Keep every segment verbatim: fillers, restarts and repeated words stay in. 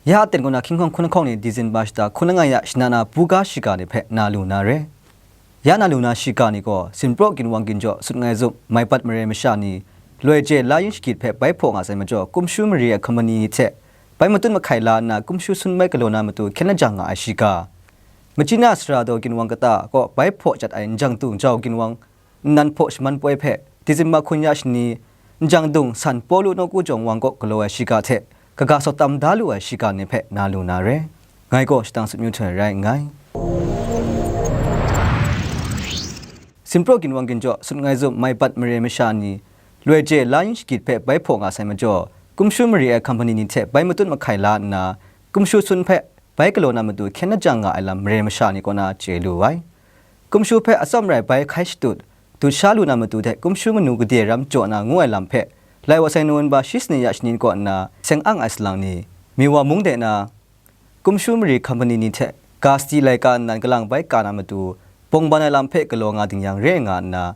Ya aten kaw na hkying hkawng hkun lahkawng ni December shata hkun langai ya shana na buga shiga ni hpe na lu na re. Ya na lu na shiga ni gaw, Sinpraw ginwang ginjaw sut ngai zup mai bat mare masha ni, loi je la yin shagit hpe bai hpaw nga sai majaw, kumshu mari a hkamani ni hte bai matut mahkai la nna, kumshu sun bai galaw na matu hkyen lajang nga ai shiga. Machyi na sara daw ginwang kata kaw bai hpaw jat ai njang dung jau ginwang nnan hpaw shaman poi hpe, December hkun ya shani, njang dung san Pawlu nawku jawng wang kaw galaw ai shiga hte kaga sawt tam da lu ai shiga ni hpe na lu na re. Ngai gaw shadang sut myu htoi rai nngai. Sinpraw ginwang ginjaw sut ngai zup mai bat mare masha ni, loi je la yin shagit hpe bai hpaw nga sai majaw, kumshu mari ai hkamani ni hte bai matut mahkai la nna, kumshu sun hpe bai galaw na matu hkyen lajang nga ai lam mare masha ni kaw na chye lu ai. Kumshu hpe atsawm rai bai hkai shatut, dut sha lu na matu hte kumshu manu gade ram jaw na ngu ai lam hpe, lai wa sai November shi sanit ya shani kaw nna seng ang ai salang ni, Miwa mung de na, kumshu mari hkamani ni hte ga sadi laika nnan kalang bai ka na matu, bawng ban ai lam hpe galaw nga ding yang re nga nna,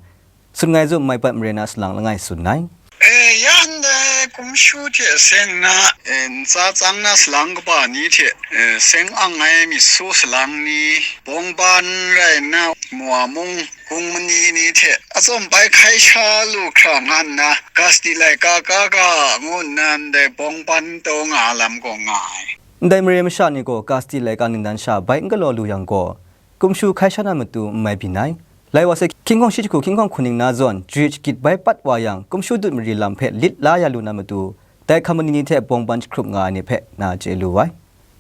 sut ngai zup mai bat mare na salang langai tsun ai. E, ya ndai kumshu hte seng na, e, ntsa tsang na salang kaba ni hte, e, seng ang ai myit su salang ni, bawng ban rai nna, Miwa mung, hkung mani ni hte atsawm bai hkai sha lu hkra nga nna, ga sadi laika ka ga ngu nna ndai bawng ban taw nga ai lam gaw nga ai. Ndai mare masha ni gaw ga sadi laika ningnan sha bai n galaw lu yang gaw, kumshu hkai sha na matu n mai byin ai. Lai wa sai hkying hkawng shi jahku hkying hkawng hkuning na zawn, jahkrit shagit bai pat wa yang, kumshu dut mari lam hpe lit la ya lu na matu, dai hkamani ni hte bawng ban jahkrup nga ai ni hpe na chye lu ai.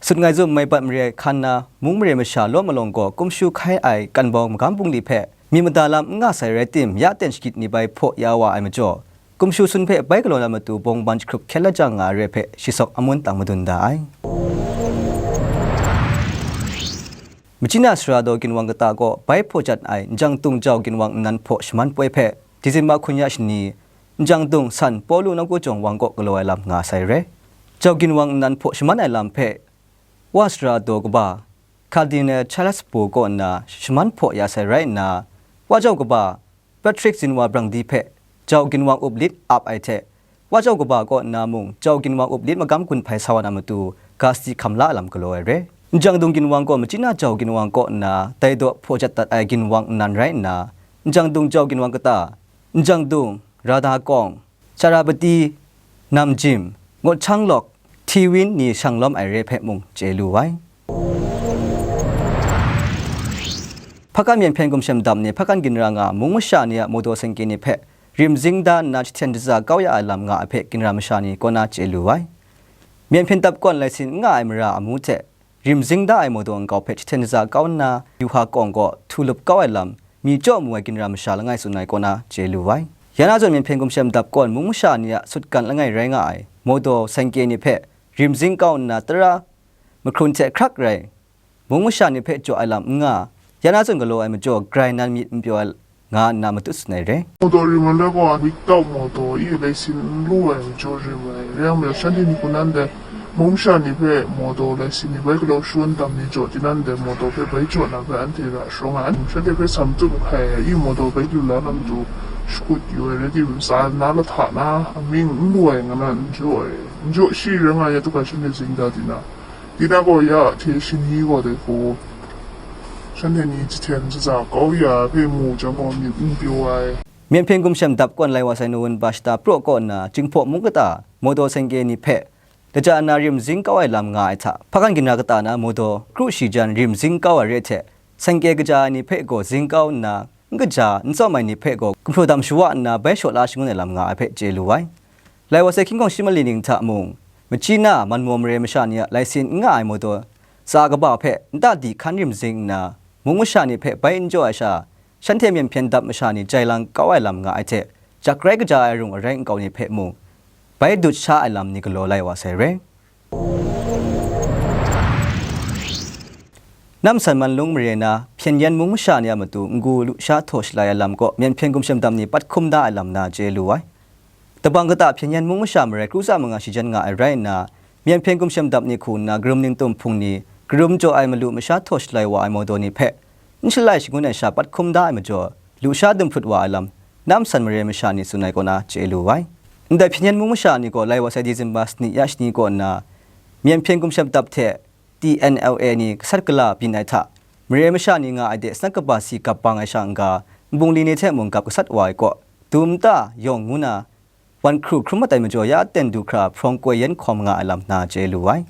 Sut ngai zup mai bat mare hkan na, mung mare masha law malawng gaw kumshu hkai ai kan bau magam bungli hpe myit mada lam n nga sai rai tim, ya ten shagit ni bai hpaw ya wa ai majaw, kumshu sun hpe bai galaw na matu bawng ban jahkrup hkyen lajang nga ai re hpe shi sawk amun tang madun da ai. Machyi na sara daw ginwang kata kaw bai hpaw jat ai njang dung jau ginwang nnan hpaw shaman poi hpe, December hkun ya shani, njang dung san Pawlu nawku jawng wang kaw galaw ai lam nga sai re. Jau ginwang nnan hpaw shaman ai lam hpe, wa sara daw kaba, Cardinal Charles Bo kaw nna shaman hpaw ya sai rai nna, wa jau kaba, Patrick Zinwa Brangdi hpe jau ginwang up lit ap ai hte, wa jau kaba kaw nna mung jau ginwang up lit magam gun hpai sa wa na matu, ga sadi hkam la ai lam galaw ai re. Njang dung ginwang gaw machyi na jau ginwang kaw nna dai daw hpaw jat dat ai ginwang nnan rai nna, njang dung jau ginwang kata, njang dung, Radha Kawng, Charapati, Namjim, Ngawt Hkyang Lawk, Hti Win ni shang lawm ai re hpe mung chye lu ai. Hpakan myen hpyen gumshem dap ni hpakan ginra nga mung masha ni a mawdaw sengke ni hpe rim zing da nna jahten jaza kau ya ai lam nga ai hpe ginra masha ni kaw na chye lu ai. Myen hpyen dap kawn lai sin n nga ai mara amu hte, rim zing da ai mawdaw nkau hpe jahten jaza kau nna, Yuha kawng gaw htu lup kau ai lam, mi chyaw mu ai ginra masha langai tsun ai kaw na chye lu ai. Ya na zawn myen hpyen gumshem dap kawn mung masha ni a sutgan langai rai nga ai mawdaw sengke ni hpe rim zing kau nna tara mahkrun hte hkrak rai, mung masha ni hpe jaw ai lam n nga, ya na zawn galaw ai majaw grai nan myit n pyaw ai nga nna matut tsun ai re. Mawdaw rim ai la gaw, without mawdaw i lai sin n lu ai majaw rim ai. Rai yang majaw, shanhte ni hku nan dai mung masha ni hpe mawdaw lai sin ni bai galaw shawan dam ni jaw, tinang dai mawdaw hpe bai jaw na hpe anhte ra sharawng ai. Shanhte hpe sa matut mahkai ai, i mawdaw bai lu la na matu shakut yu ai rai tim, tsa na lahta na amying n lu ai nga na n jaw ai. N jaw shi rai nga ya tu ga shanhte zing da di na, di na gaw ya hte shani gaw dai hku, shanhte ni jahten jaza kau ya hpe mu jang gaw myit n pyaw ai. Myen hpyen gumshem dap kawn lai wa sai November shata praw kaw nna, Jinghpaw mung kata mawdaw sengke ni hpe, daja nna rim zing kau ai lam nga ai hta, hpakan ginra kata na mawdaw kru shi jan rim zing kau ai re hte, sengke kaja ai ni hpe gaw zing kau nna, n kaja, n tsawm ai ni hpe gaw gumhpraw dam shawa nna bai shaw la shangun ai lam nga ai hpe chye lu ai. Lai wa sai hkying hkawng shi mali ning hta mung, machyi na manmaw mare masha ni a lai sin n nga ai mawdaw tsa kaba hpe nta di hkan rim zing nna, mung masha ni hpe bai n jaw ai sha, shanhte myen hpyen dap masha ni jai lang kau ai lam nga ai hte, jak rai kaja ai rung arai nkau ni hpe mung, bai dut sha ai lam ni galaw lai wa sai re. Namsan Manlung mare na, Hpyen Yen mung masha ni a matu n-gu lusha htaw shalai ai lam kaw, myen hpyen gumshem dap ni pat hkum da ai lam na chye lu ai. Dabang kata Hpyen Yen mung masha marai kru tsa manga shi jan nga ai rai nna, myen hpyen gumshem dap ni hku nna karum ningtum hpung ni, karum jaw ai malu masha htaw shalai wa ai mawdaw ni hpe, n shalai shangun ai sha pat hkum da ai majaw, lusha dum hprut wa ai lam, namsan mare masha ni tsun ai kaw na chye lu ai. Ndai Hpyen Yen mung masha ni gaw lai wa sai December sanit ya shani kaw nna, Myen hpyen gumshem dap hte T N L A ni gasat gala byin ai hta, mare masha ni nga ai de sanat kaba si gap bang ai sha n-ga, nbungli ni hte mung gap gasat wa ai kaw, dum nta yawng ngu na, wan hkru hkrum mat ai majaw ya ten du hkra hprawng koi yan hkawm nga ai lam na chye lu ai.